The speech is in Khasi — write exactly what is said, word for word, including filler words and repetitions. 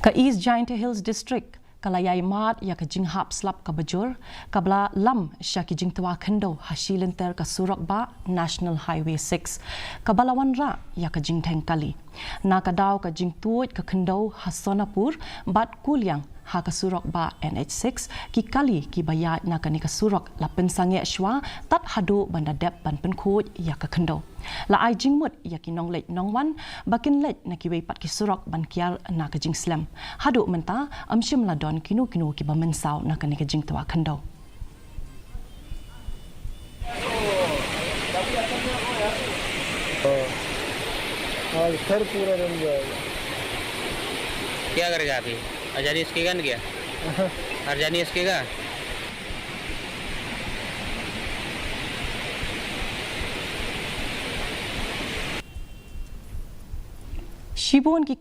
Ka East Jaintia Hills District ka la ïai mad ïa ka jinghap slap kaba jur, kaba la lam sha ki jingtwa khyndew ha shi lynter ka surok bah National Highway six, kaba la wanrah ïa ka jingdheng kali. Na ka daw ka jingtuid ka khyndew ha Sonapur bad Kuliang ha ka surok bah N H six, ki kali kiba ïaid na kane ka surok la pynsangeh shuwa tad haduh ban da dep ban pynkhuid ïa ka khyndew. La ai jingmut ïa ki nongleit nongwan ba kin leit na kiwei pat ki surok ban kiar na ka jingslem. Haduh mynta ym shym la don kino kino kiba mynsaw na kane ka jingtwa khyndew. हाँ, आज सर पूरा रन जाएगा। क्या करेगा अभी? अरजानी इसकेगा ना क्या? अरजानी इसकेगा? Shibun ki